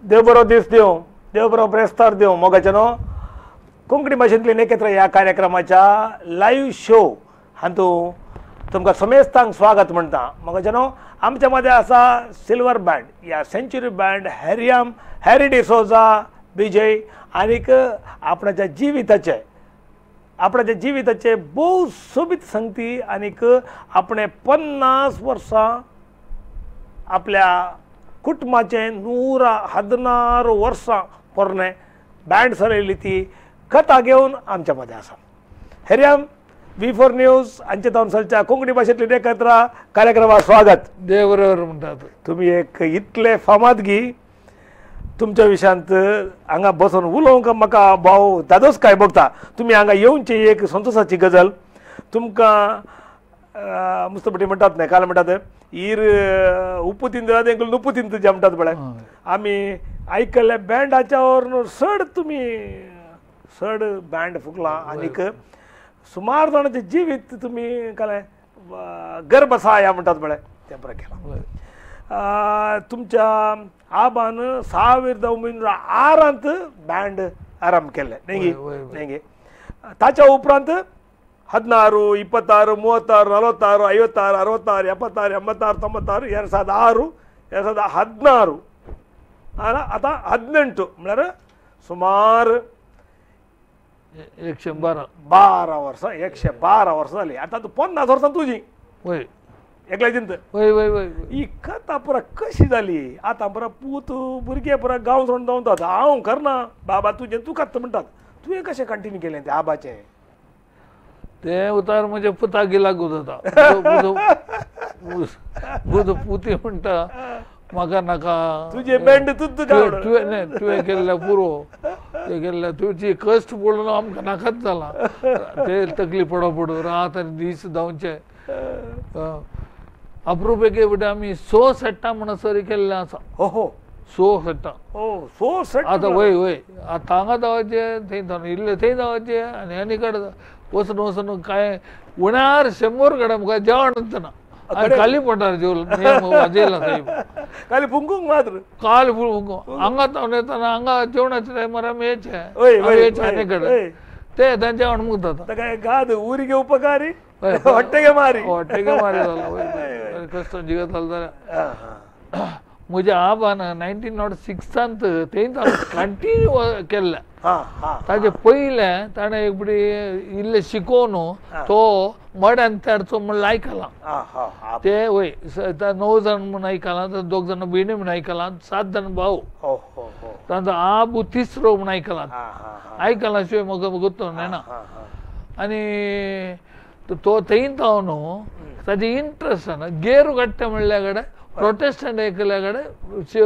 देव बरो दीस दिवं, देव बरो ब्रेस्तार दिवं. मोगाच्यानो कोंकणी भाशेंतली एकत्र ह्या कार्यक्रमाच्या लायव्ह शो हातूंत तुमकां समेस्तांक स्वागत म्हणटा. मोगाच्यानो आमच्या मदें आसा सिल्वर बँड या सेंच्युरी बँड हॅरियम हॅरी डिसोजा विजय आनीक आपणाच्या जिविताचे भोव सोबीत संगती आनीक आपणे 50 वर्सां आपल्या कुटुंबाचें 116 वर्सां पोरणें बँड चलयली ती कथा घेवन आमच्या मदें आसा. हरियम V4 news हांचे जावन चलच्या कोंकणी भाशेंतली एकत्र कार्यक्रमाक स्वागत. देव बरोबर म्हणटात. तुमी एक इतले फामाद गी तुमच्या विशयांत हांगा बसून उलोवंक म्हाका भाव दादोस काय बघता. तुमी हांगा येवची एक संतोशाची गजाल. तुमकां मुस्तपटी म्हणटात न्हय, काल म्हणटात इर उप्पू तिंत तेंकून नुप्पू तिंत जे म्हणटात पळय, आमी आयकल्ल्या बँडाच्या वर चड तुमी चड बँड फुकलां आनीक सुमार जाणांचें जिवीत तुमी काल गर्भसाया म्हणटात पळय तें बरें केलां. तुमच्या आबान 1906 बँड आरंभ केल्लें न्ही न्ही. ताच्या उपरांत 16, 26, 36, 46, 56, 66, 76, 86, 96, 2006, 2016 आतां 18 म्हळ्यार सुमार 112 वर्सां, 112 वर्सां जालीं. आतां तूं 50 वर्सां तुजी एकल्या चिंत ही कथा पुरा कशी जाली. आतां पुरा पूत भुरगे पुरा गांव सोडून धांवतात, हांव करना बाबा तुजें तूं कात म्हणटात. तुवें कशें कंटिन्यू केलें तें आबाचें? तें उतार म्हज्या पुताक लागू जाता. म्हजो पुती म्हणटा म्हाका नाका तुजें बँड तुवें तुवें केल्ल्या पुरो, तुवें केल्ल्या तुजी कश्ट पडून आमकां नाकाच जाला. ते तकली पडो पडू रात आनी दीस धांवचे. अप्रूप एके फावटी आमी 6 सेट्टां म्हणसर केल्लें आसा. हो हो 6 सेट्टां. हो 6 सेट आतां वय वय आतां हांगा धांवचें थंय धांवन इल्लें थंय धांवचें आनी आनी कडेन वचून वचून कांय उण्यार 100 कडेन मुखार जेवण ना आनी खाली पोटार जेवलो वाजयला साहेब खाली फुंकूंक मात्र काल फुंकूंक. हांगा धांवन येतना हांगा जेवणाच्या टायमार आमी येचे येचे आनी कडेन ते येता जेवण मुगता. गाद उरी घेवपकारी ಹೊಟ್ಟೆಗೆ मारी ಹೊಟ್ಟೆಗೆ मारी जाला कश्ट जिगत जालें जाल्यार. म्हज्या आबान 1906 थंय कंटिन्यू केल्लें. ताजे पयलें ताणें एक फावटी इल्लें शिकोवन तो मड्यान तेडचो म्हण आयकलां. ते वय 9 जाण म्हूण आयकलां, 2 जाण भयणी म्हूण आयकलां, 7 जाण भाव. तांचो आबू तिसरो म्हूण आयकलां. आयकलां शिवाय म्हाका गोत्तो नेणा. आनी तो थंय जावन ताजे इंट्रस्ट ना गेरू काडटा म्हणल्या कडेन प्रोटेस्टंट एकल्या कडेन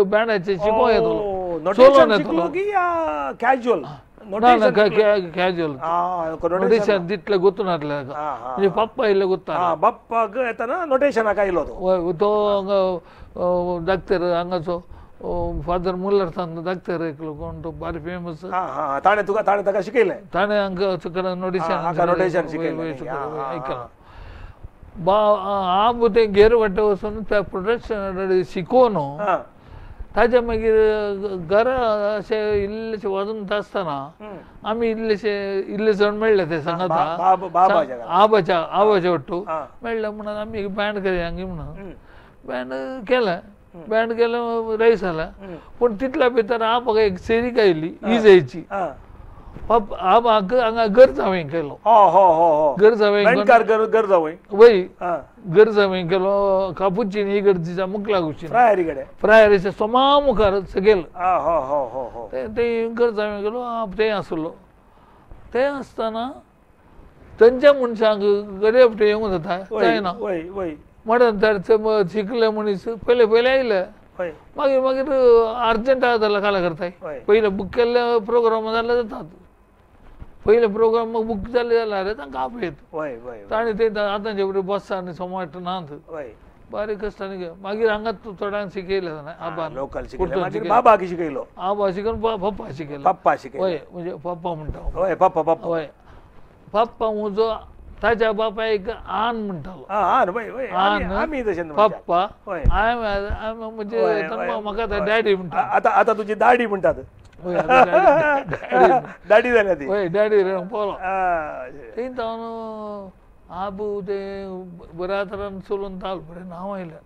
बँडाचें शिकोवंक येतलो चलोवन येतलो. कॅज्युअल ना कॅज्युअल नोटेशन तितलें गोतू नासलें ताका. म्हणजे पप्पा इल्लें गोत्ता बाप्पाक येतना नोटेशनाक आयलो तो. तो हांगा डाक्टर हांगाचो फादर मुल्लर सांग डाक्टर एकलो कोण तो बारी फेमस. ताणें तुका ताणें ताका शिकयलें. ताणें हांगा नोटेशन नोटेशन शिकयलें आयकलां. बा आबू तें गेर वाटे वचून त्या प्रोटेस्टंट शिकोवन ताजे मागीर घरा अशें इल्लेशें वाजून आसतना आमी इल्लेशे इल्ले जाण मेळ्ळे ते सांगता आबाच्या आबाच्या वट्टू मेळ्ळे म्हणून आमी एक बँड करया म्हणून बँड केलें. बँड केलें रईस जालें. पूण तितल्या भितर आबाक एक सेरीक आयली इजयची. आबाक हांगा घर जावंय केलो. घर जावंय वय घर जावंय केलो कापुचीन ही गरजेच्या मुखला गुशीन फ्रायरीच्या सोमा मुखार सगळे ते घर जावंय केलो. ते आसलो ते आसतना तांच्या मनशांक गरीब येवंक जाता जायना. मडण तर शिकले मनीस पयले पयले आयले मागीर मागीर अर्जंट जाल्यार काला करताय. पयले बूक केल्ले प्रोग्राम जाल्यार जातात. पयले प्रोग्राम बूक जाले जाल्यार तांकां आपयत ताणें ते आतांचे बरें बसां आनी सोमाट नात बारीक कश्टांनी. मागीर हांगा थोड्यांक शिकयलें आबान बाबाक शिकयलो. आबा शिकोवन पप्पा शिकयलो. पप्पा शिकयलो हय म्हणजे पप्पा म्हणटा. हय पप्पा पप्पा हय पप्पा म्हजो ताच्या बापायक आन म्हणटालो. आन पप्पा म्हणजे म्हाका डॅडी म्हणटा. आतां आतां तुजी दाडी म्हणटात. दाडी जाल्या ती. हय डॅडी रे पोलो. थंय जावन आबू ते बऱ्या तरान चलून ताल बरें नांव आयलें.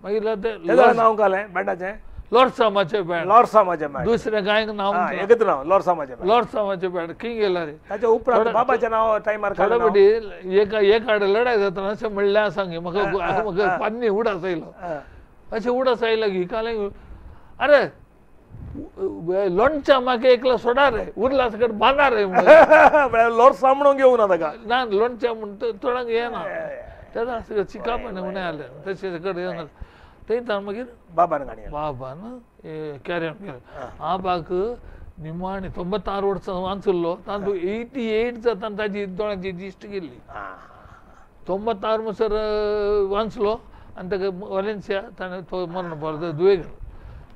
मागीर तें नांव घालें बँडाचें लोरसामाचें बँड. लोरसामाचें बँड दुसरें कांय नांव एकच नांव लोरसामाचें. लोरसामाचें बँड किंग गेला रे. ताच्या उपरांत बाबाचें नांव टायमार थोडे फावटी एक एक आड लडाय जातना अशें म्हणलें आसा गे म्हाका म्हाका पान्नी उडास आयलो. अशें उडास आयलो की काल अरे लोणच्या म्हाका एकलो सोडा रे उरला सकट बांदा रे. लोरसा म्हणून घेवना ताका. ना लोणच्या म्हण थोड्यांक येना तेन्ना चिकाप म्हणून आलें तशें सकट येना. थंय ताण मागीर बाबान गाणी बाबान कॅरी ऑन केलें. आबाक निमाणे 96 वर्सां वाचलो तातूंत 88 जाताना ताजी दोळ्यांची दिश्ट गेल्ली. 96 म्हणसर वाचलो आनी ताका वॉलेन्सिया ताणें तो मरण पावलो दुयें.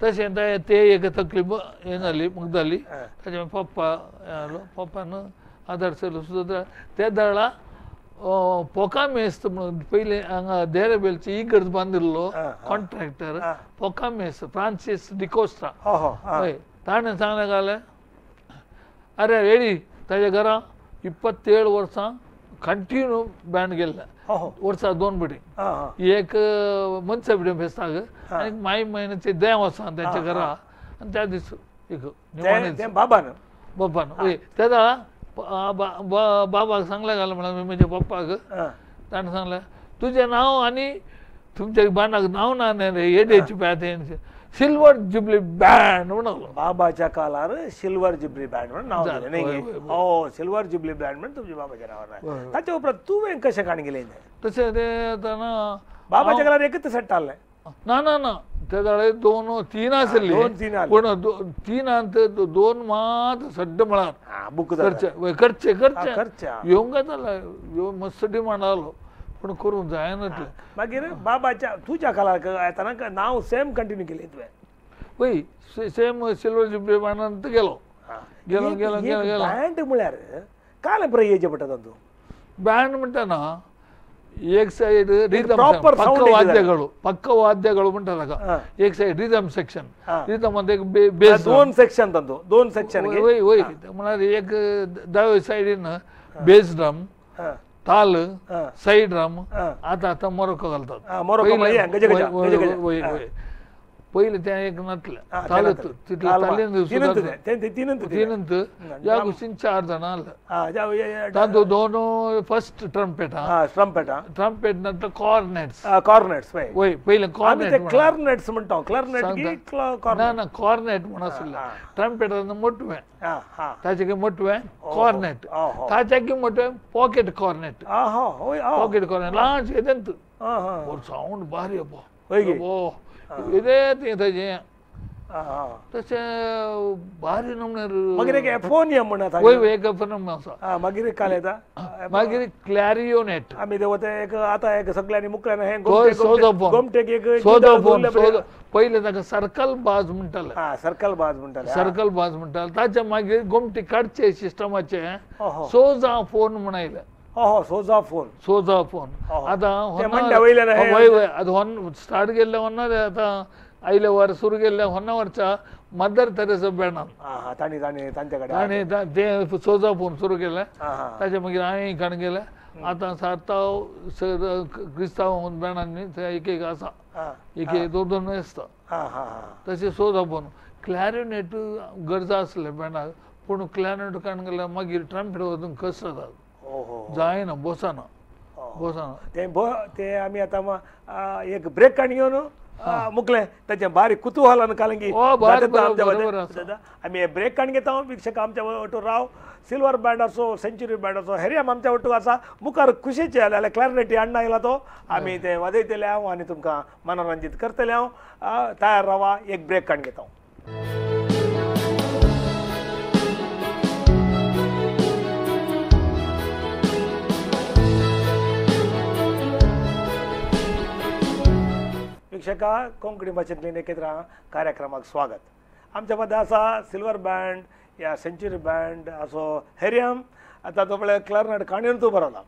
तशें ते एक तकली हें जाली मुक्त जाली. ताच्या मागीर पप्पा आयलो. पप्पान आदार चलो सुद्दां ते दळा पोका मेस्त म्हणून पयलीं हांगा देरेबेलची इगर्ज बांदिल्लो कॉन्ट्रॅक्टर पोका मेस्त फ्रांसीस डिकोस्टा. हय ताणें सांगलें घालें अरे रेडी ताच्या घरा 27 वर्सां कंटिन्यू बँड गेल्लें. वर्सा 2 बडी एक मनसा बिडी फेस्ताक आनी माय म्हयन्याचे देव आसा ताच्या घरा आनी त्या दीस एक बाबान बाबान हय तेन्ना बाबाक सांगलें घालें म्हणल्यार म्हज्या पप्पाक ताणें सांगलें तुजें नांव आनी तुमच्या बांडाक नांव ना रे येडेची पळय सिल्वर जुबली बँड म्हणलो. बाबाच्या काळार सिल्वर जुबली बँड म्हणून नांव दिलें न्ही? हो सिल्वर जुबली बँड म्हणून तुमच्या बाबाच्या नांवार. ताच्या उपरांत तुवें कशें काणी गेलें तशें तें आतां बाबाच्या काळार एकच सेट आसलें? ना ना ना ते जाळे 2 3 आसली पूण 3 2 मात सड्ड म्हळ्यार बुक करचे करचे करचे येवंक जाता येवन मस्त डिमांड आलो पूण करूंक जायनातलें. मागीर बाबाच्या तुज्या काळार येतना नांव सेम कंटिन्यू केलें तुवें? वय सेम सिल्वर जुबली बँडांत गेलो गेलो गेलो गेलो गेलो. बँड म्हळ्यार काल पुराय येयचें पडटा तातूंत. बँड म्हणटा एक साइड रिदम ಪಕ್ಕವಾದ್ಯಗಳು ಪಕ್ಕವಾದ್ಯಗಳು म्हणटात एक साइड रिदम सेक्शन. रिदम मध्ये एक बेस दोन सेक्शन तांतू दोन सेक्शन वय वय म्हळ्यार एक दावे सायडीन बेस ड्रम ताल साइड ड्रम. आतां आतां मोरोको घालतात. पयलीं तें एक नातलें ताल तितलें तालीन तिनंत ह्या कुशीन 4 जाणां आसले. तातूंत 2 फर्स्ट ट्रम्पेट ट्रम्पेट नंतर कॉर्नेट्स. कॉर्नेट्स वय पयलें कॉर्नेट क्लारनेट्स म्हणटा. क्लारनेट ना ना कॉर्नेट म्हूण आसलें. ट्रम्पेट मोटवें ताचे मोटवें कॉर्नेट ताच्याकी मोटवें पॉकेट कॉर्नेट. पॉकेट कॉर्नेट ल्हानशें तेंत सावंड बारी अब्बा इదే तें ताजें तशें भारी नमण्यार. मागीर एक एफोनियम म्हण आसा. वय वय एक एफोनियम आसा. मागीर काल येता मागीर क्लॅरियोनेट. आमी ते एक आतां एक सगळ्यांनी मुकल्यान हें गोमटेक एक सोजोफोन. पयलें ताका सर्कल बाज म्हणटाले. सर्कल बाज म्हणटाले. सर्कल बाज म्हणटाले. ताच्या मागीर गोमटी काडचे सिस्टमाचें सोजा फोन म्हण आयलें. सोजा फोन. सोजा फोन आतां वय वय आतां होन स्टार्ट केल्लें होन्ना आतां आयले वर सुरू केल्लें होन्नावरच्या मदर तेरेसा बँडान तांणी तें सोजा फोन सुरू केलें. ताच्या मागीर हांवें काण केलें. आतां साताव क्रिस्तांव बँडांनी थंय एक एक आसा एक एक 2 2 आसता. तशें सोजा फोन क्लॅरिनेट गरज आसलें बँडाक पूण क्लॅरिनेट काण गेल्यार मागीर ट्रम्पेट वचून कश्ट जाता जायना बसना बसना. ते आमी आतां एक ब्रेक काण घेवन मुकलें ताचें बारीक कुतूहलान कालंगी आमी ब्रेक काण घेता. वीक्षक आमच्या वटू राव सिल्वर बँड असो सेंच्युरी बँड असो हेरियम आमच्या वटू आसा. मुखार खुशेचे जाल्यार क्लॅरिनेटी अण्णा आयला तो आमी ते वाजयतले हांव आनी तुमकां मनोरंजीत करतले हांव. तयार रावा एक ब्रेक काण घेता. वीक्षका कोंकणी भाशेंतल्यान एकत्र कार्यक्रमाक स्वागत. आमच्या मदें आसा सिल्वर बँड या सेंच्युरी बँड असो हेरियम. आतां तो पळय क्लॅरिनेट काणयेन तूं बरयला.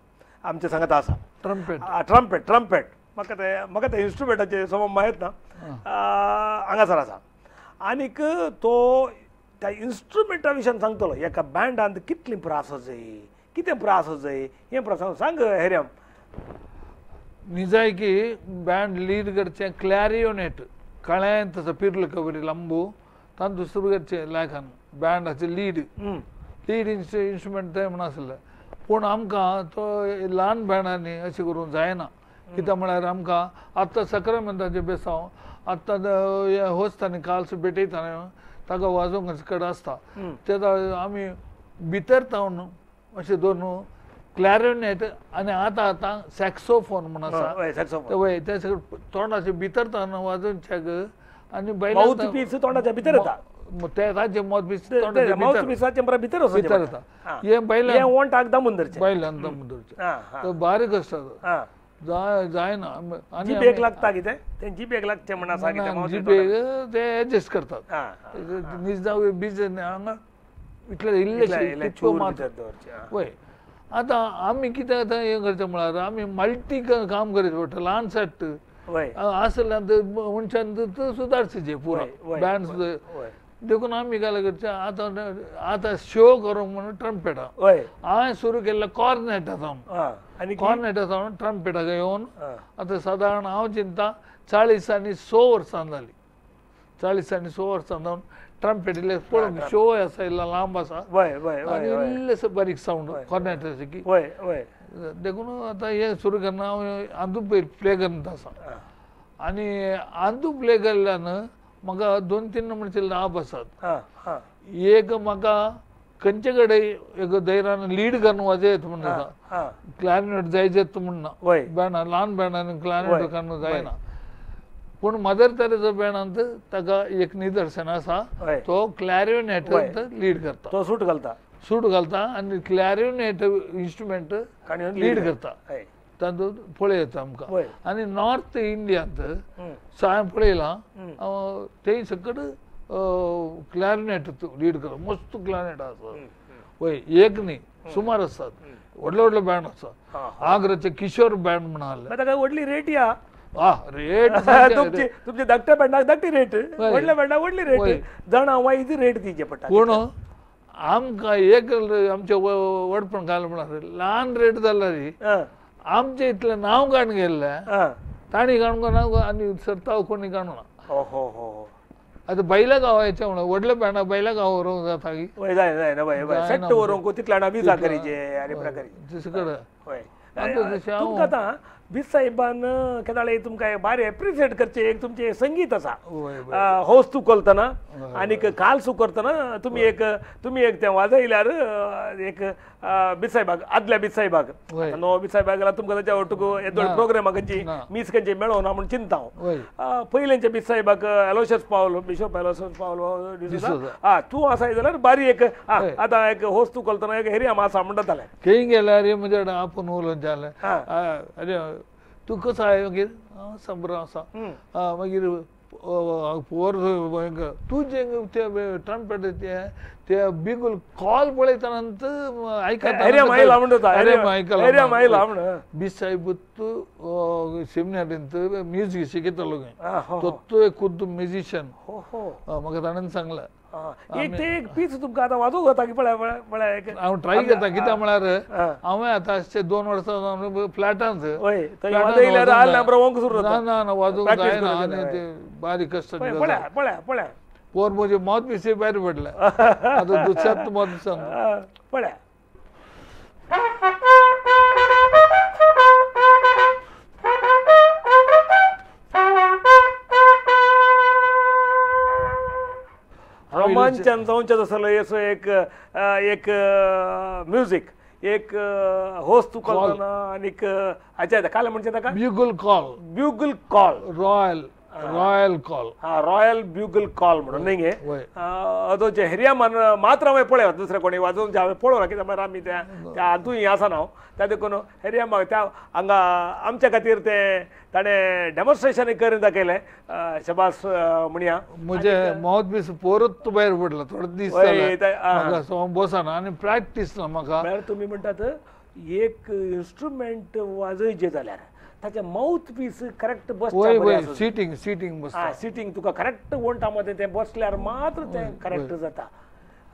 आमचे सांगता आसा. ट्रम्पेट ट्रम्पेट ट्रम्पेट म्हाका ते म्हाका ते इन्स्ट्रुमेंटाचे सम माहीत ना हांगासर आसा. आनीक तो त्या इन्स्ट्रुमेंटा विशयान सांगतलो एका बँडांत कितली प्रास जाय कितें प्रास जाय हें प्रास सांग हेरियम. निजायकी बँड लीड करचें क्लॅरियोनेट काळ्यान तसो पिर्ल कबरी लांबू तातूंत सुरू करचें लायकान बँडाचें लीड लीड इन्स्ट्रुमेंट तें म्हण आसलें. पूण आमकां तो ल्हान बँडांनी अशें करूंक जायना. कित्याक म्हळ्यार आमकां आतां सक्रामेंताचें बेसांव आतां हें होसता न्ही काल्स भेटयता न्ही ताका वाजोवंक कडेन आसता तेन्ना आमी भितर तावन अशें दोन क्लॅरिनेट आनी आतां आतां सॅक्सोफोन म्हूण आसा वय ते सगळें तोंडाचे भितर तावन वाजोवच्याक आनी मावथ तोंडाच्या भितर येता ते ताचे मावथ पीस भितर भितर येता हें बैलान ओंठाक दामून धरचें बैलान दामून धरचें तो बारीक आसता जायना. आनी जिबेक लागता कितें तें जिबेक लागचें म्हण आसा कितें जिबेक ते एडजस्ट करतात निजाव बीज हांगा इतले इल्लेशे मात्र वय. आतां आमी कितें आतां हें करचें म्हळ्यार आमी मल्टी काम करचें पडटा ल्हान सेट आसल्यार मनशान सुदारचें पुरो बँड सुद्दां. देखून आमी काय करचें आतां आतां शो करूंक म्हणून ट्रम्पेटां हांवें सुरू केल्लें कॉर्नेटा जावन आनी कॉर्नेटा जावन ट्रम्पेटाक येवन आतां सादारण हांव चिंता 40 आनी 6 वर्सां जालीं 40 आनी 6 वर्सां जावन ट्रम्पेट इल्लें पळोवंक शो आसा इल्लो लांब आसा आनी इल्लें बारीक सावंड कॉर्नेटाचें की देखून आतां हें सुरू करना हांव अंदू प्ले करता आसा. आनी अंदू प्ले केल्ल्यान म्हाका 2-3 म्हणचे लाभ आसात. एक म्हाका खंयचे कडेन एक धैर्यान लीड करून वाजयत म्हण आसा क्लॅरिनेट जायजेत म्हण ना बँडा ल्हान बँडान क्लॅरिनेट करून जायना. पूण मदर तेरेजा बँडांत ताका एक निदर्शन आसा तो क्लॅरिनेट लीड करता तो सूट घालता सूट घालता आनी क्लॅरिनेट इन्स्ट्रुमेंट लीड करता तातूंत पळयता आमकां. आनी नॉर्थ इंडियांत हांवें पळयलां थंय सकट क्लॅरिनेट लीड करता मस्त क्लॅरिनेट आसा वय एक न्ही सुमार आसात व्हडले व्हडले बँड आसा आग्राचे किशोर बँड म्हण आहले ताका व्हडली रेट या रेट तुमची तुमच्या धाकट्या बँडाक धाकटी रेट व्हडल्या बँडाक व्हडली रेट जाणां वायज रेट दिवचे पडटा. पूण आमकां एक आमचें व्हडपण घाल म्हळ्यार ल्हान रेट जाल्यार आमचे इतलें नांव काण गेल्लें तांणी काणूंक ना आनी सरताव कोणी काणूं ना. आतां बैला गांवाचें म्हणून व्हडल्या बँडा बैला गांव व्हरूंक जाता की सेट्ट व्हरूंक तितल्या विजा करीचे आनी दुसरे कडेन तुमकां आतां बीस साहेबान केदाळे तुमकां बारे एप्रिशिएट करचें एक तुमचें संगीत आसा हौस तूं करतना आनीक काल सू करतना तुमी एक तुमी एक तें वाजयल्यार एक बीस साहेबाक आदल्या बीस साहेबाक नवो बीस साहेबाक गेल्यार तुमकां ताच्या वटूक येदोळ प्रोग्रामा खंयची मीस खंयची मेळोना म्हूण चिंता हांव. पयलेंच्या बीस साहेबाक एलोशियस पावलो बिशप एलोशियस पावलो डिसोजा तूं आसा जाल्यार बारी एक आतां एक होस तूं करतना एक हेरियम आसा म्हणटा जालें खंय गेल्यार म्हजे कडेन आपूण उलोवन जालें अरे तूं कसो आहा मागीर हांव बरो आसा मागीर पोर तूं जें ते ट्रम्पेट ते बिगुल कॉल पळयतना आयकता बीस साहेब सेमिनारींत म्युजीक शिकयतालो खंय तो एक खुद्द म्युजिशियन म्हाका ताणें सांगलें. एक ते एक पीस तुमकां आतां वाजोवंक जाता की पळय पळय हांव ट्राय करता कित्याक म्हळ्यार हांवें आतां अशें 2 वर्सां जावन फ्लॅटांत ना ना वाजोवंक जायना आनी ते बारीक कश्ट पळया पोर म्हजे मावथ पीस भायर पडलें आतां दुसऱ्याच मावथ पिसान पळया. रोमांचन जावचें आसलो असो एक एक म्युजीक एक होस तूं करतना आनीक हाच्या काल म्हणचे ताका bugle call bugle call royal royal call हा रॉयल ब्युगल कॉल म्हणून न्ही गे अदोचे हेरिया मात्र हांवें पळयला दुसरें कोणी वाजोवन हांवें पळोवना कित्याक म्हळ्यार आमी त्या त्या हातूंत हें आसा हांव त्या देखून हेरिया त्या हांगा आमच्या खातीर तें ताणें डेमॉन्स्ट्रेशन करून दाखयलें शबास म्हणया. म्हजे मावथ पीस परत भायर पडला थोडे दीस जाले बसना आनी प्रॅक्टीस ना म्हाका. म्हळ्यार तुमी म्हणटात एक इन्स्ट्रुमेंट वाजयचे जाल्यार ताचे माउथ पीस करेक्ट बसता, सिटींग सिटींग बसता, सिटींग तुका करेक्ट वण्टा मदें तें बसल्यार मात्र तें करेक्ट जाता.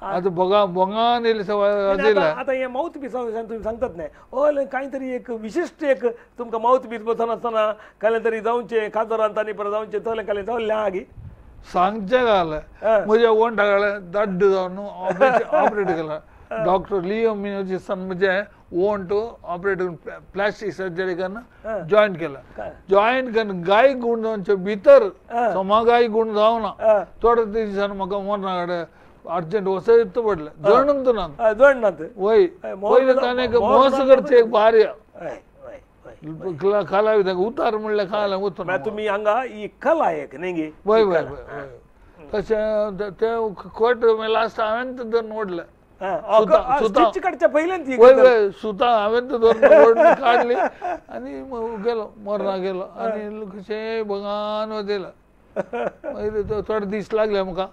आतां बोगा बोंगान येयलें. आतां हें माउथ पिसा तुमी सांगतात न्ही ऑल कांय तरी एक विशिश्ट एक तुमकां माउथ पीस बसनासतना कालें तरी जावचें काजरांत आनी परत जावचें तसलें कालें जावलें आगी सांगचें घालें म्हज्या वण्टा घालें दाड्ड जावन ऑपरेट केलां. डॉक्टर लियो मिनोजिसान म्हजें वंट ऑपरेट प्लास्टीक सर्जरी करून जॉयंट केला. जॉयंट करून गाय गूण जावचे भितर समा गाय गूण जावना थोड्या दिसान म्हाका मरणा कडेन अर्जंट वचत पडलें. जणून ना जण ना वय पयलें ताणें मोस करचें एक भारी कलाविदाक उतार म्हणल्यार कला वचून तुमी हांगा ही कला एक न्ही गे. वय वय वय तशें तें कोट लास्ट हांवें धरून ओडलें. वय वय सुतां हांवें धरून काडली आनी गेलो मरणा गेलो आनी कशें बगान वचयलें. मागीर थोडे दीस लागले म्हाका.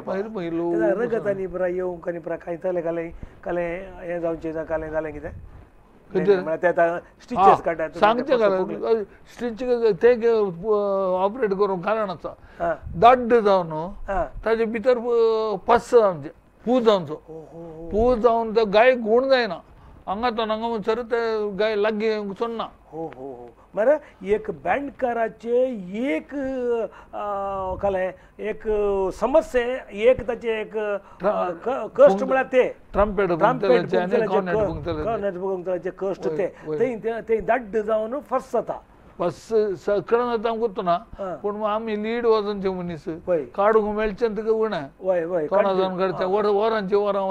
मागीर मागीर रगत आनी बरा येवंक आनी बरा कांय जालें कालें कालें हें जावचें कालें जालें कितें सांगचें घालें स्टिच ते ऑपरेट करूंक कारण आसा दाड्ड जावन ताजे भितर पस जावचें पूज जावचो पूज जावन ते गाय गूण जायना हांगा तो हांगा म्हणसर ते गाय लागीं सोडना. हो हो हो बरें एक बँडकाराचे एक कलें एक समस्या एक ताचे एक कश्ट म्हळ्यार ते ट्रम्पेट कॉर्नेट कश्ट ते ते दाड्ड जावन फस जाता. बस सगळें जाता आमकां ना पूण आमी लीड वचोनचे मनीस काडूंक मेळचें तुका उणें तोंडा जावन काडचे वरांची वरां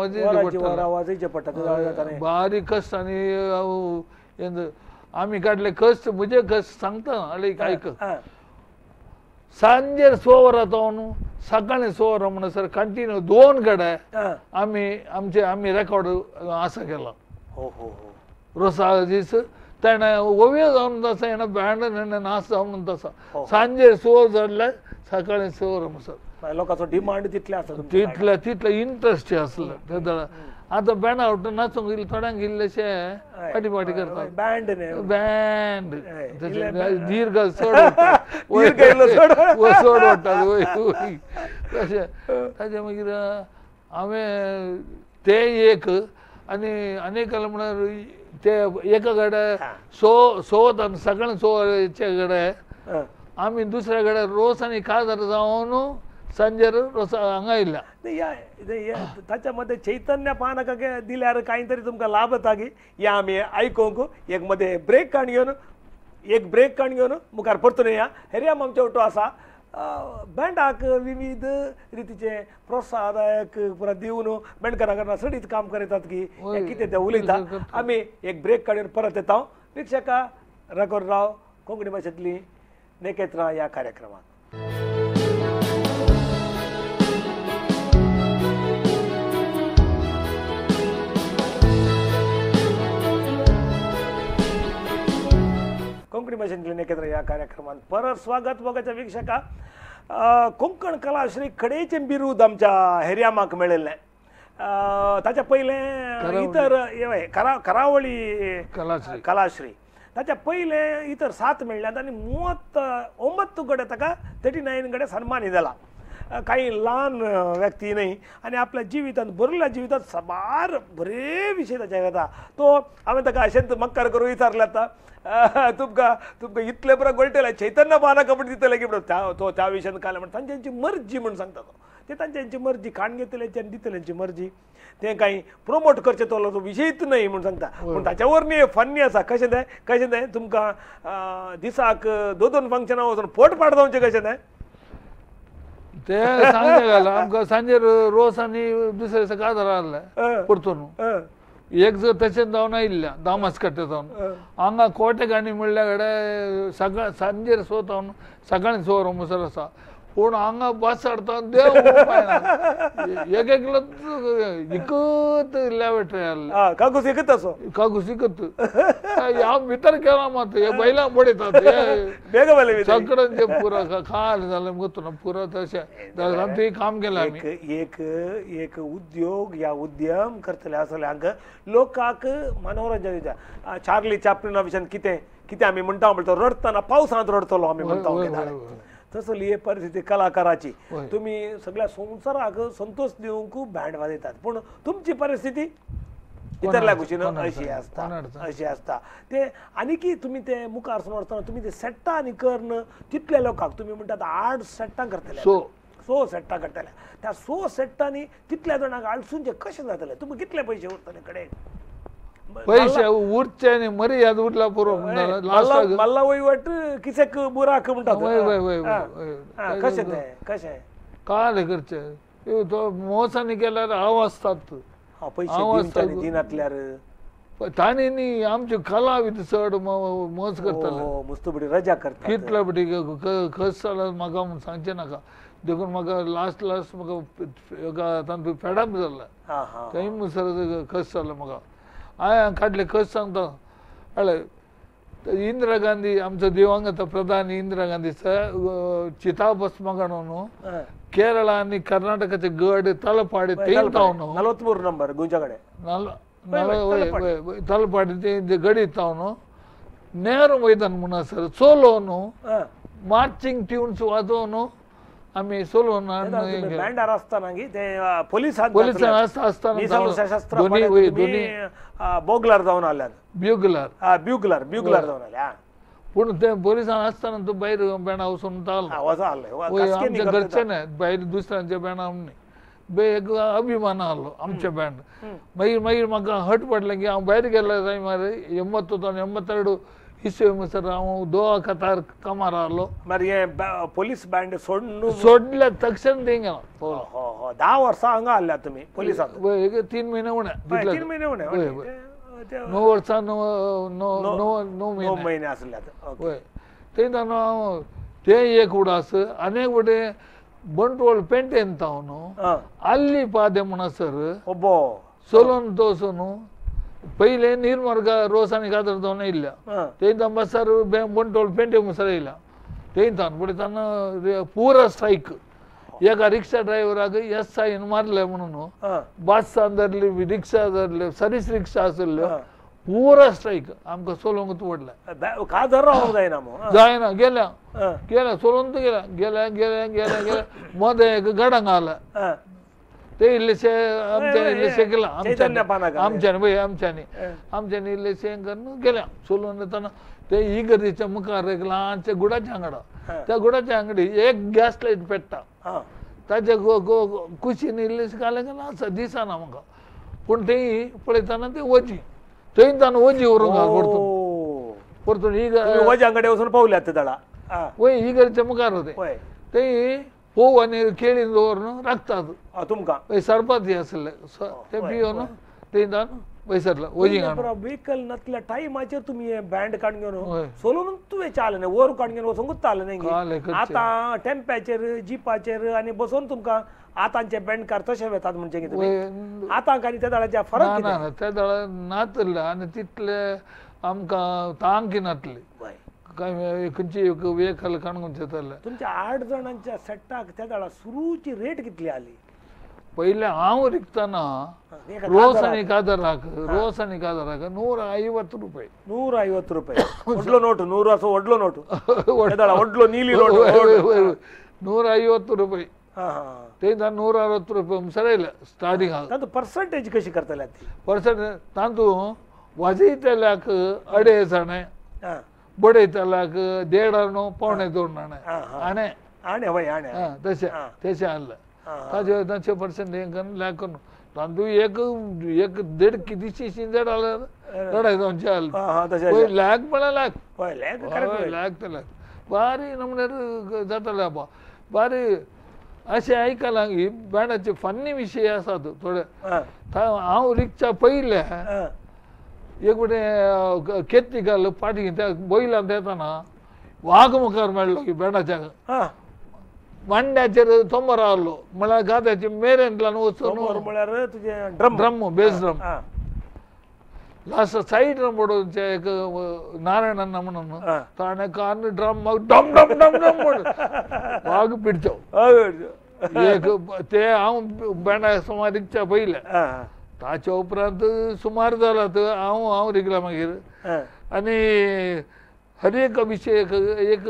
वाजयचें पडटा. बारीक कश्ट आनी आमी काडले कश्ट म्हजे कश्ट सांगता आनी आयक सांजेर 6 वरां जावन सकाळीं 6 वरां म्हणसर कंटिन्यू 2 कडेन आमी आमचे आमी रेकॉर्ड आसा केला. रोसा दीस तेणें ओवयो जावन आसा हेणें बँड हेणें नाच जावन आसा सांजेर 6 जाल्ले सकाळीं 6 वरां म्हणसर लोकांचो डिमांड तितले आसा तितले तितले इंट्रस्ट आसले ते. आतां बँडा आवटून नाचूंक गेले थोड्यांक इल्लेशे फाटी फाटी करतात बँड बँड दीर्घ चड चड वाडटात वय वय तशें. ताजे मागीर हांवें तें एक आनी आनी एक म्हळ्यार ते एका कडेन 6 वता सकाळीं 6 कडेन आमी दुसऱ्या कडेन रोस आनी काजार जावन सांजेर रोस हांगा येयल्या. ताच्या मध्ये चैतन्य पानाक दिल्यार कांय तरी तुमकां लाभ जाता की या आमी आयकूंक एक मध्ये ब्रेक काण घेवन एक ब्रेक काण घेवन मुखार परतून या. हेरियाम आमचे वटो आसा बँडाक विविध रितीचे प्रोत्साहदायक पुरा दिवन बँडकारां चडीत काम करतात की कितें तें उलयता. आमी एक ब्रेक काडून परत येता. प्रेक्षका रघुवर राव कोंकणी भाशेंतली नेकेत्रां ह्या कार्यक्रमात. कोंकणी भाशेंतली नेकेत्र ह्या कार्यक्रमात परत स्वागत. मोगाच्या वीक्षका कोंकण कलाश्री खडेचें बिरूद आमच्या हेरियामाक मेळिल्लें. ताच्या पयलें इतर करावळी कलाश्री ताच्या पयलें इतर 7 मेळ्ळ्यात आनी 39 कडेन ताका 39 कडेन सन्मानीत जाला. कांय ल्हान व्यक्ती न्ही आनी आपल्या जिवितांत बरयल्ल्या जिवितांत साबार बरे विशय ताच्या येता. तो हांवें ताका अशेंच मक्कार करून विचारलें आतां तुमकां तुमकां इतलें बरें गळटलें चैतन्य पानां कपडे दितले की म्हणून तो त्या विशयान काडलें म्हण तांची मर्जी म्हूण सांगता तो ते तांची मर्जी काण घेतले आनी दितल्यांची मर्जी तें कांय प्रोमोट करचें तो विशयच न्हय म्हूण सांगता. पूण ताच्या वरवीं फन्नी आसा कशें तें कशें तें तुमकां दिसाक 2-2 फंक्शनां वचून पोट पाड जावचें कशें तें ते सांगचें घालां आमकां सांजेर रोस आनी दुसरे दिसा काजार आहले परतून एक जर तशेंच जावन आयिल्ल्या दामास कट्टे जावन हांगा कोटे गाणी म्हणल्या कडेन सकाळ सांजेर 6 जावन सकाळीं 6 वरां म्हणसर आसा. पूण हांगा बस हाडता देव एक एकलो इकत लेवेटर आसले कागूस एकत असो कागूस इकत हांव भितर केला मात हे बैलां बडयतात सगळ्यांचे पुरा खाल जालें गोतू ना पुरा तशें थंय काम केलें आमी. एक एक उद्योग या उद्यम करतले आसले हांगा लोकांक मनोरंजन दिता. चार्ली चॅपलिना विशयान कितें कितें आमी म्हणटा म्हणटा रडटना पावसांत रडटलो आमी म्हणटा तसली ही परिस्थिती कलाकाराची. तुमी सगळ्या संवसाराक संतोष दिवंक बँड वाजयतात पूण तुमची परिस्थिती इतरल्या कुशीन अशी आसता अशी आसता. ते आनीकी तुमी ते मुखार समोर आसतना तुमी ते सेट्टां आनी करून तितल्या लोकांक तुमी म्हणटात 8 सेट्टां करतले 6 सेट्टां करतले त्या 6 सेट्टांनी तितल्या जाणांक आळसूनचे कशें जातलें? तुमकां कितले पयशे उरतले कडेन? पयशे उरचे आनी मर्याद उरला पुरो मल्ला वयवट किसेक बुराक म्हणटात. कशें तें कशें काल करचें तो मोसांनी केल्यार हांव आसतात पयशे दिनातल्यार तांणी न्ही आमची कलाविद चड मोस करताले मुस्तुबडी रजा करता कितले बडी खस जाल्यार म्हाका म्हूण सांगचें नाका. देखून म्हाका लास्ट लास्ट म्हाका तांतूं फेडप जालें थंय मुसर खस जालें म्हाका. हांवें काडले खस सांगता हळ्ळे इंदिरा गांधी आमचो दिवंगत प्रधानी इंदिरा गांधी चिताभस्म न्हू केरळ आनी कर्नाटकाचे गड तलपाडी तेंतावन 43 नंबर गोंयच्या कडेन तलपाडी ते गडी तावन नेहरू मैदान म्हूण आसा सोलो न्हू मार्चिंग ट्युन्स वाजोवन आमी सोलोन बँडार आसतना ते पोलिसान पोलिसान आसतना दोनी बोगलार जावन आल्यात ब्युगलार ब्युगलार ब्युगलार जावन आल्या. पूण ते पोलिसान आसतना तूं भायर बँडा वचून तालो आमच्या घरचे न्हय भायर दुसऱ्यांच्या बँडा न्ही एक अभिमान आहलो आमच्या बँड. मागीर मागीर म्हाका हट पडलें की हांव भायर गेल्ले टायमार 80 82 इस्वे सर हांव दोवा कतार कामार आहलो. मागीर पोलीस बँड सोडून सोडल्या तक्षण थंय गेलो. 10 वर्सां हांगा आहल्या तुमी पोलिसांत? 3 म्हयने उणें 3 म्हयने उणें 9 वर्सां 9 म्हयने आसल्यात. हय थंय हांव तें एक उडास आनी एक वटे बंटवळ पेंटेन ताव न्हू आल्ली पादे म्हणसर सोलोन तोसो न्हू पयले निर्मार्ग रोस आनी कातर जावन येयल्या थंय बसार बंटवळ पेंटे मुसर येयल्या थंय तान फुडें तान पुरा स्ट्रायक एका रिक्षा ड्रायव्हराक एस आयन मारले म्हणून बसां धरली रिक्षा धरले सर्वीस रिक्षा आसल्ल्यो पुरा स्ट्रायक आमकां सोलोंक पडलें. काजर रावंक जायना जायना गेल्या गेल्या सोलोवन गेल्या गेल्या गेल्या गेल्या गेल्या मदें एक गडांग आला ते इल्लेशे आमच्या इल्लेशे गेला आमच्यानी पळय आमच्यांनी आमच्यांनी इल्लेशे करून गेल्या सोलोवन येतना ते इगर्जेच्या मुखार एक ल्हानशें गुडाच्या आंगडा त्या गुडाच्या आंगडी एक गॅस लायट पेट्टा ताच्या कुशीन इल्लेशे घालें घालें आसा दिसना म्हाका पूण थंय पळयतना ते वजी थंय तान वजी व्हरूंक परतून परतून वज्यां कडेन वचून पावल्यात ते दळा वय इगर्जेच्या मुखार होते थंय पोव आनी केळी दवरून राखतात तुमकां सरपत आसले ते पिवन थंय तान वयसरला वजी व्हेकल नसल्या टायमाचेर तुमी बँड काडून घेवन सोलून तुवें चालना वर काडून घेवन वचोंकूच चालना. आतां टेम्प्याचेर जिपाचेर आनी बसोवन तुमकां आतांचे बँडकार तशे वेतात म्हणजे कितें आतां आनी त्या दळाच्या फरक ना? त्या दळा नातले आनी तितले आमकां तांकी नातली काय खंयची एक व्हेकल काडून येताले. तुमच्या 8 जाणांच्या सेट्टाक त्या दळा सुरूची रेट कितली आली? पयले हांव रिकतना रोस आनी कादराक रोस आनी कादराक 150 रुपये 150 रुपये व्हडलो नोट 100 असो व्हडलो नोट व्हडलो नीली नोट 150 रुपये ते 160 रुपये सर स्टार्टिंग. तातूंत पर्संटेज कशी करतले? पर्संटेज तातूंत वाजयतल्याक 2.5 आणें बडयतल्याक 1.5 आणो 1.75 आणें आणें आणें हय आणें तशें तशें आहलें ताजे ताचे पर्संट हें करून लायक करून तातूंत एक एक देड कितीशी देड आल्यार लढाय जावचे आसले लायक म्हळ्यार लायक लायक ते लायक बारी नमुन्यार जाताले बाबा बारी अशें आयकलां की बँडाचे फन्नी विशय आसात थोडे. हांव रिक्षा पयले एक वटे केत्ती घाल पाटी त्या बैलान येतना वाग मुखार मेळ्ळो की बँडाच्या मांड्याचेर तोंबर आहलो म्हळ्यार गाद्याचे मेरेंतल्यान वचून म्हळ्यार तुजें drum drum bass drum last side drum पडोवचे एक नारायण म्हणून ताणें कान ड्रम डम डम डम डम म्हणून वाग पिडचो एक ते हांव बँडा सुमार रिगच्या पयलें ताच्या उपरांत सुमार जाला तर हांव हांव रिगला मागीर आनी हर एक विशय एक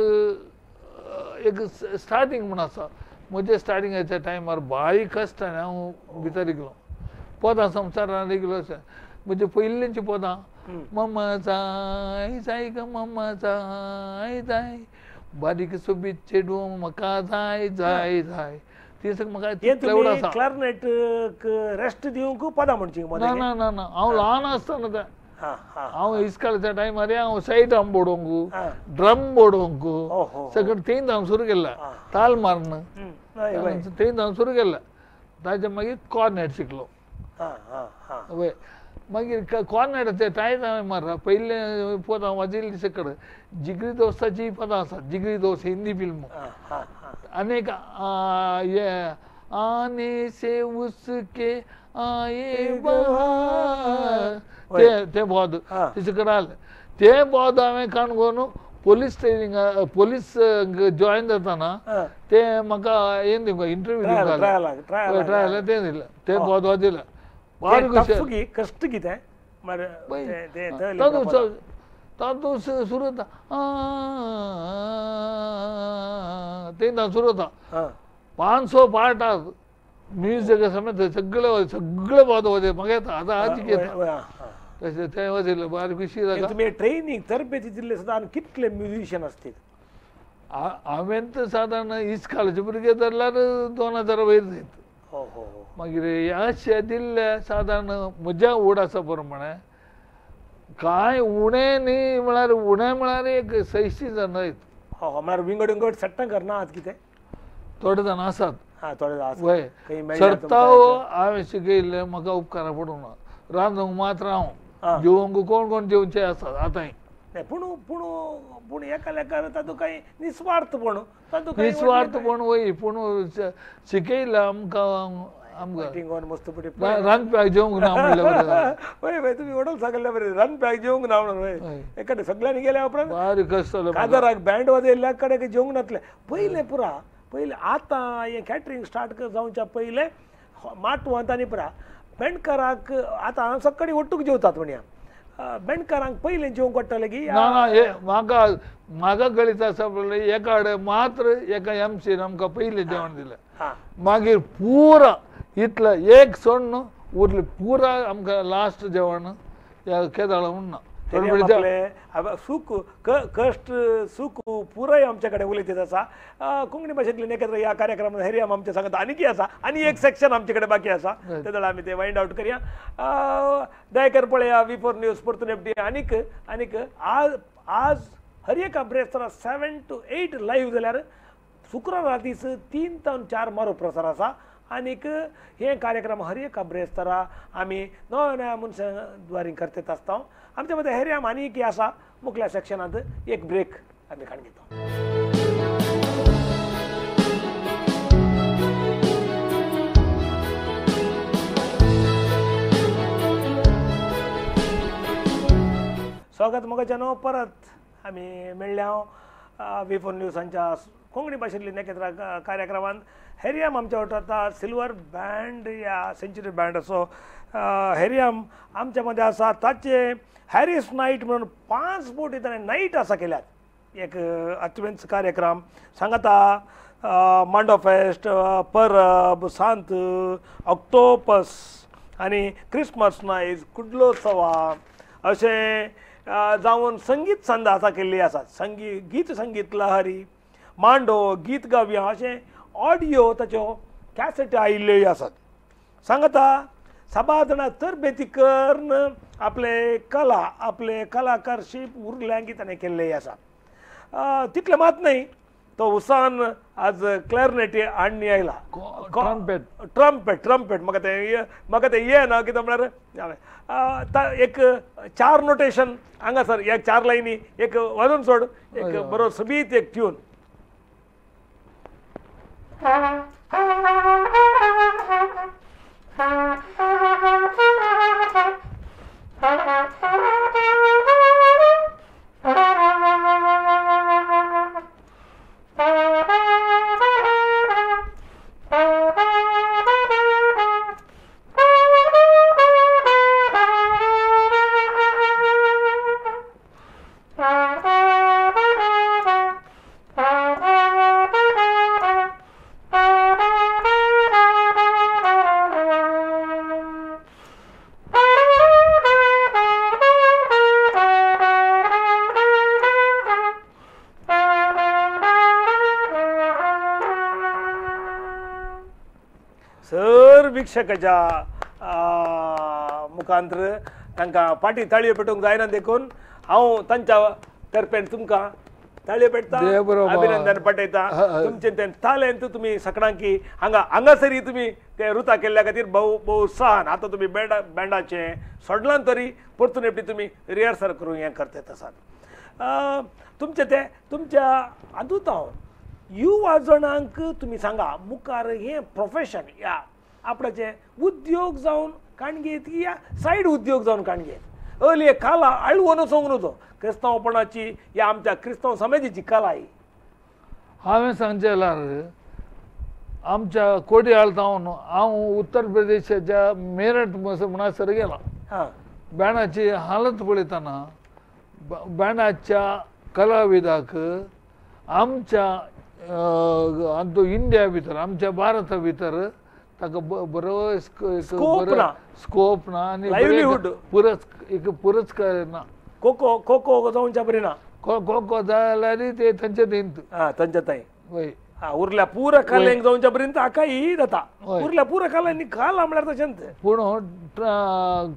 एक स्टार्टींग म्हूण आसा म्हजे स्टार्टिंगाच्या टायमार बारीक कश्टान हांव भितर रिगलो पदां संवसारान रिगलो अशें म्हणजे पयलींची पदां मम्मा जाय जाय ग मम्मा जाय जाय बारीक सोबीत चेडूं म्हाका जाय जाय जाय ती सगळें म्हाका तितलें आसा क्लारनेट रेस्ट दिवंक पदां म्हणची ना ना ना ना हांव ल्हान आसतना तें हांव इस्कालाच्या टायमार हांव सायड ड्रम बडोवंक ड्रम बडोवंक सगळें तेंच हांव सुरू केलां ताल मारून तेंच हांव सुरू केलां ताच्या मागीर कॉर्नेट शिकलो वय मागीर कॉर्नेटाचे टायम हांवें मारला पयलें पदां वाजयल्ली सकड जिगरी दोस्ताची पदां आसात जिगरी दोस्त हिंदी फिल्म आनी एक आने से उसके आये बहार ते ते बोध तेचे कडेन आसलें ते बोध हांवें Canacona police training police join जाताना ते म्हाका हें दिवंक इंटरव्यू दिवंक ट्रायल तें दिलें तें बोध वाजयलें बारीक कश्ट कितें तातूंत सुरू जाता तें सुरू जाता 500 पार्ट म्युजीक समेत सगळे सगळे बोध वाजय म्हाका येता आतां आज येता तशें तें वाजयलें बारीक खुशी जाता तुमी ट्रेनिंग तरबेती दिल्ले सुद्दां आनी कितले म्युजिशियन आसतीत हांवें तर सादारण इस्कालाचे भुरगे धरल्यार 2000 वयर जायत मागीर अशें दिल्ले सादारण म्हज्या उडासा प्रमाणे कांय उणें न्ही म्हळ्यार उणें म्हळ्यार एक 600 जाण जायत म्हळ्यार विंगड विंगड सट्टां करना आतां कितें थोडे जाण आसात वय सरताव हांवें शिकयल्लें म्हाका उपकारा पडूंक ना रांदूंक मात्र हांव जेवंक कोण कोण जेवचे आसात आतांय पूण पूण पूण एका लेखार तातूंत कांय निस्वार्थपण तातूंत निस्वार्थपण वय पूण शिकयलें आमकां आमकां मस्त रांदप्याक जेवंक ना म्हणलें वय वय तुमी हॉटेल सगल्या बरें रांदप्याक जेवंक ना म्हणून वय एकाडे सगळ्यांनी गेल्या उपरांत बारीक कश्ट जालें काजाराक बँड वाजयल्ल्या कडेन जेवंक नासलें पयलें पुरा पयलें आतां हें कॅटरींग स्टार्ट जावच्या पयलें माटवांत आनी पुरा बेंडकाराक आतां सकाळी ओट्टूक जेवतात म्हणया बेंडकारांक पयलें जेवंक पडटालें की ना ना हे म्हाका म्हाका कळीत आसा म्हणल्यार एका कडेन मात्र एका एमसीन आमकां पयलें जेवण दिलें मागीर पुरा इतलें एक सोडून उरलें पुरा आमकां लास्ट जेवण केदाळ म्हणना सुख कश्ट सुख पुराय आमच्या कडेन उलयत आसा कोंकणी भाशेंतल्यान एकत्र ह्या कार्यक्रमात हेरियाम आमच्या सांगता आनीकय आसा आनी एक सेक्शन आमचे कडेन बाकी आसा तेदळा आमी ते वायंड आवट करया दयाकर पळया V4 news परतून एफडी आनीक आनीक आज आज हर एका ब्रेस्तारा 7 to 8 live जाल्यार शुक्रारा दीस 3 ते 4 मारो प्रसार आसा आनीक हे कार्यक्रम हर एका ब्रेस्तारा आमी नव्या नव्या मनशां द्वारे करतात आसता आमच्या मदें हेरियाम आनीक आसा मुखल्या सेक्शनांत एक ब्रेक आमी काडून घेता. स्वागत मोगाच्यानो परत आमी मेळ्ळे हांव V4 न्यूजांच्या कोंकणी भाशेंतली नखेत्रा कार्यक्रमांत हेरियाम आमच्या वांगडा सिल्वर बँड या सेंच्युरी बँड असो हेरियाम आमच्या मदें आसा. ताचे हॅरीस नायट म्हणून 5 बोटी ताणें नायट आसा केल्यात एक अत्वेंच कार्यक्रम सांगाता मांडो फेस्ट परब सांत ऑक्टोपस आनी क्रिसमस नायट कुडलोत्सवा अशें जावन संगीत संद आसा केल्ली आसा. संगीत गीत संगीत लहरी मांडो गीत गावया अशें ऑडियो ताच्यो कॅसेट आयिल्ल्यो आसात. सांगता साबार जाणां तरबेती करून आपले कला आपले कलाकारशीप उरल्या की ताणें केल्लें आसा. तितलें मात न्हय तो उसान आज क्लॅरनेटी हाडणी आयला ट्रम्पेट ट्रम्पेट ट्रम्पेट म्हाका तें ये ना कितें म्हळ्यार एक 4 नोटेशन हांगासर एक 4 लायनी एक वाजोवन सोड एक बरो सोबीत एक ट्यून. सर वीक्षकाच्या मुखांतर तांकां फाटी ताळयो पेटोवंक जायना देखून हांव तांच्या तर्फेन तुमकां ताळयो पेटता, अभिनंदन पाठयता. तुमचें तें तालेंत तुमी सकडांकी हांगा हांगासरी तुमी ते रुता केल्ल्या खातीर भोव भोव उत्साहान आतां तुमी बँडाचें सोडलां तरी परतून एकटी तुमी रिहर्सल करून हें करतात आसात. तुमचें तें तुमच्या हातूंत हांव युवा जणांक तुमी सांगा मुखार हें प्रोफेशन ह्या आपणाचे उद्योग जावन काणगेत या सायड उद्योग जावन काणगेत अर्ली कला आळवून वचोंक न्हू क्रिस्तांवपणाची या आमच्या क्रिस्तांव समाजाची कला ही. हांवें सांगचें जाल्यार आमच्या कोडयाळ जावन हांव उत्तर प्रदेशाच्या मेरठ म्हणसर गेला. बँडाची हालत पळयतना बँडाच्या कलाविदाक आमच्या आमचो इंडिया भितर आमच्या भारता भितर ताका बरो स्कोप ना आनी एक पुरस्कार ना. कोको कोको जावच्या बरी ना, कोको जाल्यार ते तांचे थंय तांच्या थंय वय उरल्या पुरा कलेंक जावच्या पर्यंत हाका ही जाता उरल्या पुरा कलांनी कला म्हळ्यार तशेंच. पूण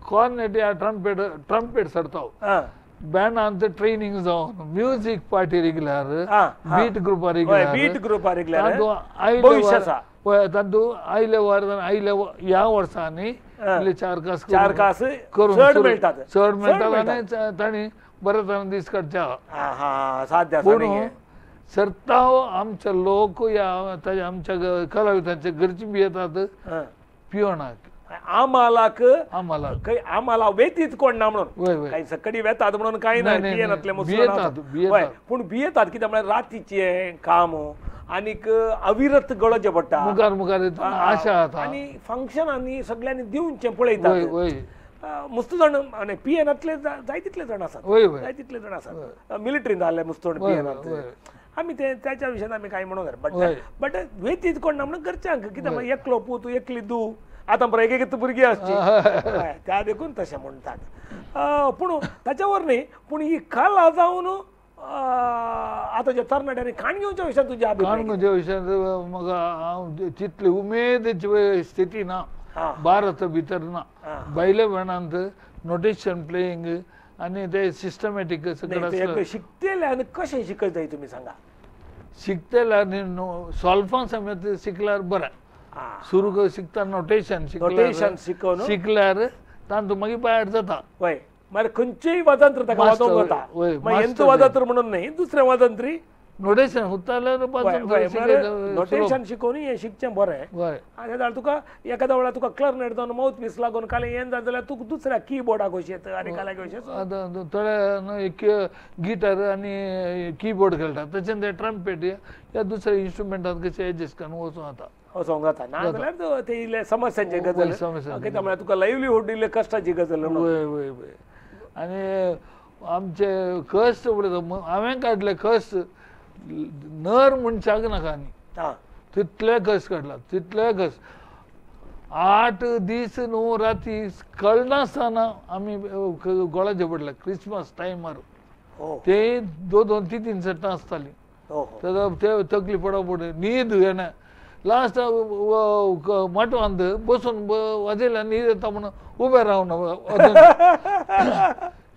कॉर्नेट या ट्रम्पेट ट्रम्पेट सरता बँडांत ट्रेनिंग जावन म्युजीक पार्टी रिगल्यार बीट ग्रुपार बीट ग्रुपार रिगल्यार तातूंत आयल्या वर्सान आयल्या ह्या वर्सांनी चार कास चार कास करून चड मेळटात चड मेळटात आनी तांणी बरें तरेन दीस काडचे. पूण सरताव आमचे लोक ह्या आमच्या कलाविदांचे घरची बी येतात पिवणाक आम्हालाक आम्हाला आम्हाला वेतीत कोण ना म्हणून काही सकडी वेतात म्हणून काही नाही भियेनातले मुसलमान पूण भियेतात कित्याक म्हळ्यार रातीचें काम आनीक अविरत गळोवचें पडटा मुखार मुखार आशा आनी फंक्शनांनी सगळ्यांनी दिवचें पळयतात मुस्त जाण आनी पियेनातले जाय तितले जाण आसात जाय तितले जाण आसात मिलिटरीन जाल्ले मुस्त जाण पियेनात आमी ते त्याच्या विशयान आमी कांय म्हणूंक जाय बट बट वेतीत कोण ना म्हणून घरच्यांक कित्याक एकलो पूत एकली दू आतां बरें एक एक भुरगीं आसची त्या देखून तशें म्हणटात. पूण ताच्यावर न्ही पूण ही कला जावन आतांच्या तरणाट्यांनी काणगेवच्या विशयान तुज्या काणगेवच्या विशयान म्हाका हांव तितली उमेदची स्थिती ना भारत भितर ना भायल्या वेणांत नोटेशन प्लेईंग आनी ते सिस्टमॅटीक सगळें शिकतले आनी कशें शिकत जाय तुमी सांगा. शिकतले आनी सॉल्फां समेत शिकल्यार बरें सुरू शिकता नोटेशन नोटेशन शिकोवन शिकल्यार तांतूं मागीर भायर जाता. वय मागीर खंयचेय वाजंत्र ताका वाजोवंक जाता हेंच वाजंत्र म्हणून न्ही दुसरें वाजंत्री नोटेशन हुत्ताल्यार नोटेशन शिकोवन हें शिकचें बरें. आनी जाल्यार तुका एखाद्या वेळार तुका क्लरनेट जावन मावथ पीस लागून काल हें जालें जाल्यार तुका दुसऱ्या किबोर्डाक वचयेत आनी काल्याक वचयेत. आतां थोडे एक गिटार आनी किबोर्ड खेळटात तशें ते ट्रम्पेट ह्या दुसऱ्या इन्स्ट्रुमेंटान कशें एडजस्ट करून वचूं जाता वचोंक जाता. ना जाल्यार ते इल्ले समस्यांचे गजाल कित्याक म्हळ्यार तुका लायवलीहूड इल्ले कश्टाची गजाल. वय वय वय आनी आमचे कश्ट पळयता हांवें काडले कश्ट नर मनशाक नाका आनी तितले कश्ट काडला तितले कश्ट 8 दीस 9 राती कळनासतना आमी गोळाचे पडले क्रिसमस टायमार ते 2 2 3 3 सेटां आसतालीं ते तकली पडप पडली न्हीद येना लास्ट माटवांत बसून वाजयल्यार न्हीद येता म्हणून उबें रावन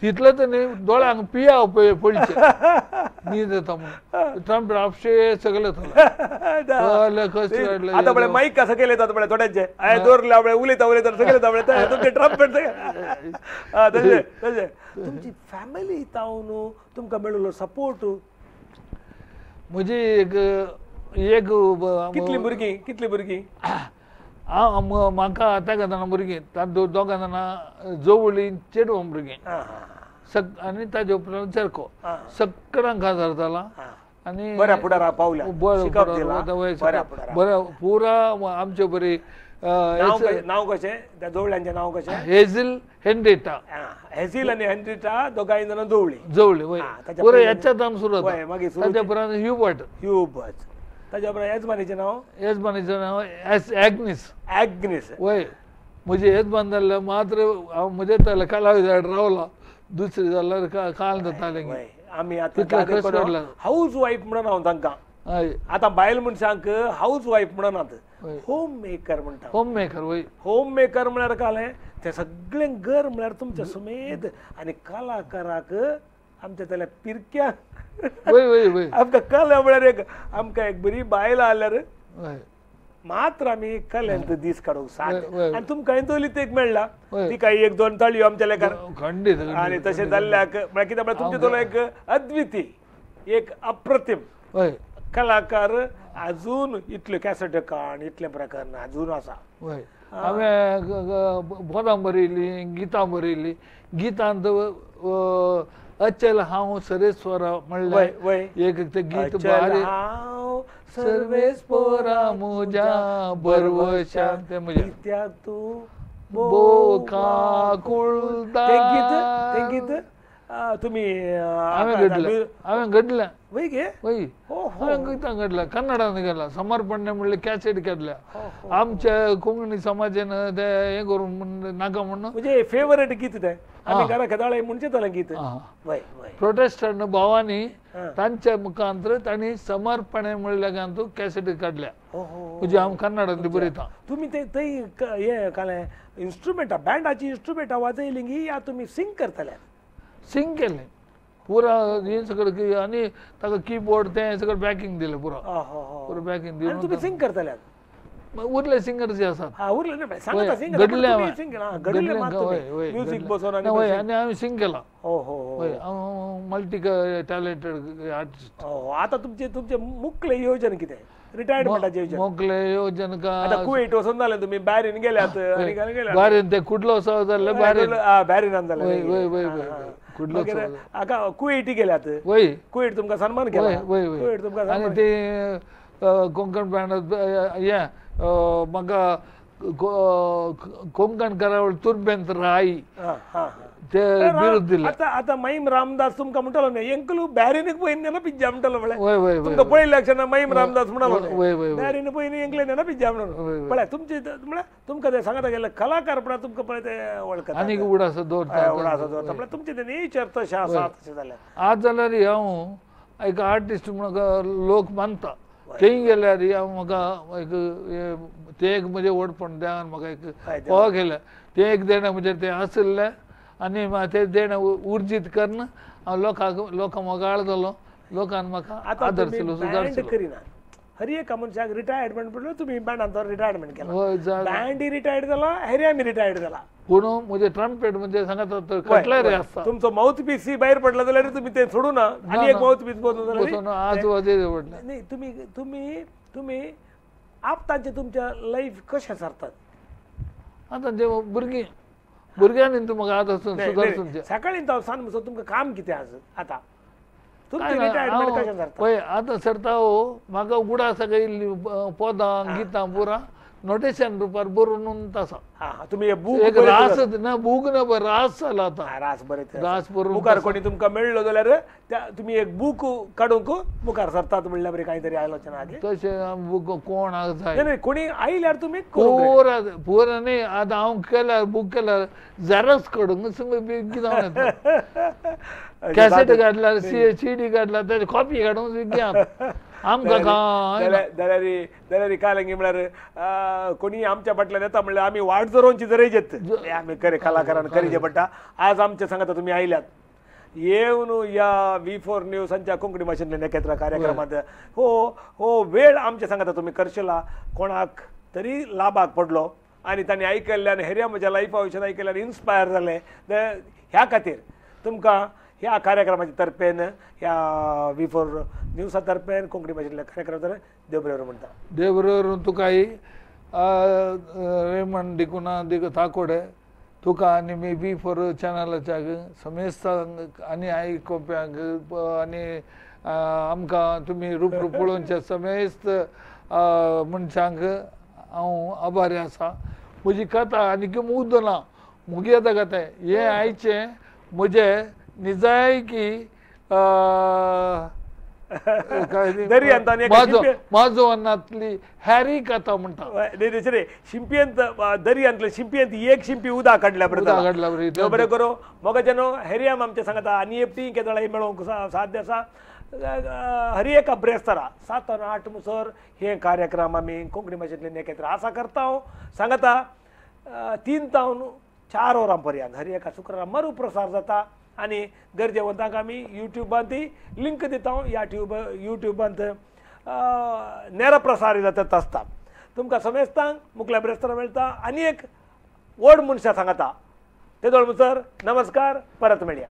तितले तर न्ही दोळ्यांक पिया पळचे न्हीद येता म्हणून ट्रम्पेट आपशे सगळे कश्ट काडले. आतां पळय मायक सकयल येतात पळय थोड्यांचे हांवें दवरले पळय उलयता उलयता सकयल येता पळय तुमचे ट्रम्पेट तशें तशें. तुमची फॅमिली तावन तुमकां मेळिल्लो सपोर्ट? म्हजी एक एक कितली भुरगीं कितली भुरगीं? हांव म्हाका तेगां जाणां भुरगीं, दोगां जाणां जोवळी चेडवां भुरगीं आनी ताजे उपरांत चेरको सगळ्यांक काजार जाला आनी बऱ्या फुडाराक पावल्या, बऱ्या पुरा आमचे बरी. नांव कशें त्या जोवळ्यांचें नांव कशें? हेझील हेनरिटा. हेझील आनी हेनरिटा दोगांय जाणां जोवळी. जोवळी वय पुरा हेच्यात सुरू जाता. मागीर ताच्या उपरांत ह्युबर्ट. ह्युबर्ट ताच्या उपरांत येजमानीचें नांव? येजमानीचें नांव एग्नीस. एग्नीस वय. म्हजे येजमान जाल्ले मात्र हांव म्हजे जाल्यार कलाविदा रावला, दुसरी जाल्यार काल जातालें. आमी आतां हाऊस वायफ म्हणून हांव तांकां, आतां बायल मनशांक हाऊस वायफ म्हणनात, होम मेकर म्हणटा. होम मेकर वय. होम मेकर म्हळ्यार कालें तें सगळें घर म्हळ्यार तुमचें सुमेद आनी कलाकाराक आमच्या जाल्यार पिरक्या वय वय वय आमकां कला म्हळ्यार एक आमकां एक बरी बायल आल्यार मात्र आमी कलेंत दीस काडूंक साध्य. आनी तुमकां दवली एक मेळ्ळा तिका एक दोन ताळयो आमच्या लेखार खंडीत. आनी तशें जाल्ल्याक म्हळ्यार कितें म्हळ्यार तुमचे दोन एक अद्वितीय एक अप्रतिम कलाकार अजून इतल्यो कॅसेट काण इतलें प्रकरण अजून आसा. वय हांवें पदां बरयलीं, गितां बरयलीं. गितांत अचल हांव सरेस्वरा म्हणलें एक तें गीत बारीक सर्वेस्पोरा म्हज्या बरवशान तें म्हजें तूं बोकाकुळटा तें गीत तुमी हांवें घडलें. हांवें घडलें वय गे वय हांवें गितां घडल्या, कन्नडान केला, समर्पण म्हणलें कॅसेट केल्या. आमच्या कोंकणी समाजान तें हें करून नाका म्हणून म्हणजे फेवरेट गीत तें आमी घरा खेदाळे म्हणचें जालें गीत. प्रोटेस्टंट भावांनी तांच्या मुखांतर तांणी समर्पण म्हणल्या गांतू कॅसेट काडल्या. म्हणजे हांव कन्नडांत बरयता. तुमी ते थंय हें कालें इन्स्ट्रुमेंटां बँडाची इन्स्ट्रुमेंटां वाजयलीं गी या तुमी सिंग करतले? सिंग केलें पुरा हें सगळें आनी ताका किबोर्ड तें सगळें बॅकींग दिलें पुरा पुरा बॅकींग दिवन तुमी सिंग करतले? उरले सिंगर जे आसात आनी हांवें सिंग केला. हय हांव मल्टी टॅलेंटेड आर्टिस्ट. आतां तुमचें तुमचें मुखलें योजन कितें? रिटायरमेंटाचें योजन मोकलें योजन का आतां कुवेट वचून जालें तुमी बॅरीन गेल्यात आनी बॅरीन ते कुडलो जाल्ले बॅरीन बॅरीनान जालें. वय वय वय वय कुडलो आतां कुवेटी गेल्यात. वय कुवेट तुमकां सन्मान केला. वय वय कुवेट तुमकां आनी ते कोंकण बँड हें म्हाका कोंकण करावळ तुर्बेंत राय ते बिरुद दिले. आतां आतां महिम रामदास तुमकां म्हणटालो न्ही एंकलू बॅरीनक पळयन नेनपिज्जा म्हणटालो म्हळ्यार वय वय तुमकां पळयल्या क्षणा महिम रामदास म्हणटालो वय वय बॅरीन पळयन एंकले नेनपिज्जा म्हणून पळय तुमचे म्हळ्यार तुमकां ते सांगता गेले कलाकारपणा तुमकां पळय ते वळखता आनीक उडास दवरता उडास दवरता म्हळ्यार तुमचें ते नेचर तशें आसा तशें जाल्यार आज जाल्यार हांव एक आर्टिस्ट म्हणून लोक मानता. थंय गेल्यार हांव म्हाका एक तें एक म्हजें व्हडपण देवान म्हाका एक पोवा केलें तें एक देणें म्हजें तें आशिल्लें आनी तें देणें उर्जीत करून हांव लोकांक लोकां मोगाळ जालो, लोकान म्हाका आदर दिलो सुदारचो करिना. हर एका मनशाक रिटायरमेंट म्हणल्यार तुमी बँडान रिटायरमेंट केला, बँडय रिटायर्ड जाला, हेऱ्यामी रिटायर्ड जाला. पूण म्हजें ट्रम्पेट म्हणजे सांगता कटलरी आसता तुमचो मावथ पीस भायर पडला जाल्यार तुमी तें सोडू ना आनी एक मावथ पीस बसून जाल्यार आज वाजय पडलें न्ही. तुमी तुमी तुमी आपतांचें तुमच्या लायफ कशें सारतात? आतां जे भुरगीं भुरग्यांनी तुमकां आतां सुदारचें सकाळीं हांव सांग म्हणसर तुमकां काम कितें आसा आतां तुमचें रिटायरमेंट कशें सरता? पळय आतां सरता हो म्हाका उगडास इल्ली पदां गितां पुरा नोटेशन रुपार बरोवन आसा. तुमी बूक एक रास ना बूक ना रास जाला आतां रास बरयता रास बरोवन मुखार कोणी तुमकां मेळ्ळो जाल्यार तुमी एक बूक काडूंक मुखार सरतात म्हणल्यार बरें कांय तरी आलोचना तशें बूक कोण जाय न्ही कोणी आयल्यार तुमी पुरा पुरा न्ही आतां हांव केल्यार बूक केल्यार झेरॉक्स काडूंक बेगीन जावन येता. कॅसेट काडल्यार सी डी काडल्यार ताची कॉपी काडूंक बेगीन आमकां कांय जाल्यार जाल्यार कालंगी म्हळ्यार कोणी आमच्या फाटल्यान येता म्हणल्यार आमी वाट जोरोवची जरयजेत आमी करे कलाकारान करीचे पडटा. आज आमचे सांगता तुमी आयल्यात येवन ह्या V4 न्यूजांच्या कोंकणी भाशेंतल्या नेकेत्र कार्यक्रमांत हो हो वेळ आमचे सांगता तुमी करशेला कोणाक तरी लाभाक पडलो आनी तांणी आयकल्ल्यान हेऱ्या म्हज्या लायफा विशयान आयकल्ल्यान इन्स्पायर जाले. ह्या खातीर तुमकां ह्या कार्यक्रमाच्या तर्फेन, ह्या V4 न्यूजा तर्फेन, कोंकणी भाशेंतल्या कार्यक्रमा तर्फेन देव बरें म्हणटा. देव बरें तुकाय रेमंड डिकुना ताकोडे तुका आनी मी V4 चॅनलाच्या समेस्तांक आनी आयकोप्यांक आनी आमकां तुमी रूप रूप पळोवच्या समेस्त मनशांक हांव आभारी आसा. म्हजी कथा आनी की मुद्दो ना मुगे आतां कथा हें आयचें म्हजें निजायकी माजोवनांतली हॅरी कथा म्हणटा. शिंपयेंत दर्यांतले शिंपयेंत एक शिंपी उदक काडल्या बरें बरें करूं मोगाच्यानो हॅरियाम आमच्या सांगता आनी एकटी केदळाय मेळोवंक साध्य आसा. हर एका ब्रेस्तारा 7 आनी 8 मुसर हे कार्यक्रम आमी कोंकणी भाशेंतल्यान एकत्र आसा करता. हांव सांगता 3 तावन 4 वरां पर्यंत हर एका शुक्रारा मरू प्रसार जाता आनी गरजेवंतांक आमी युट्यूबांत लिंक दिता. ह्या युट्यूबांत नेरा प्रसार जाता आसता. तुमकां समेस्तांक मुखल्या ब्रेस्तारा मेळटा आनी एक व्हड मनशां सांगता तेदोळ मुसर नमस्कार, परत मेळया.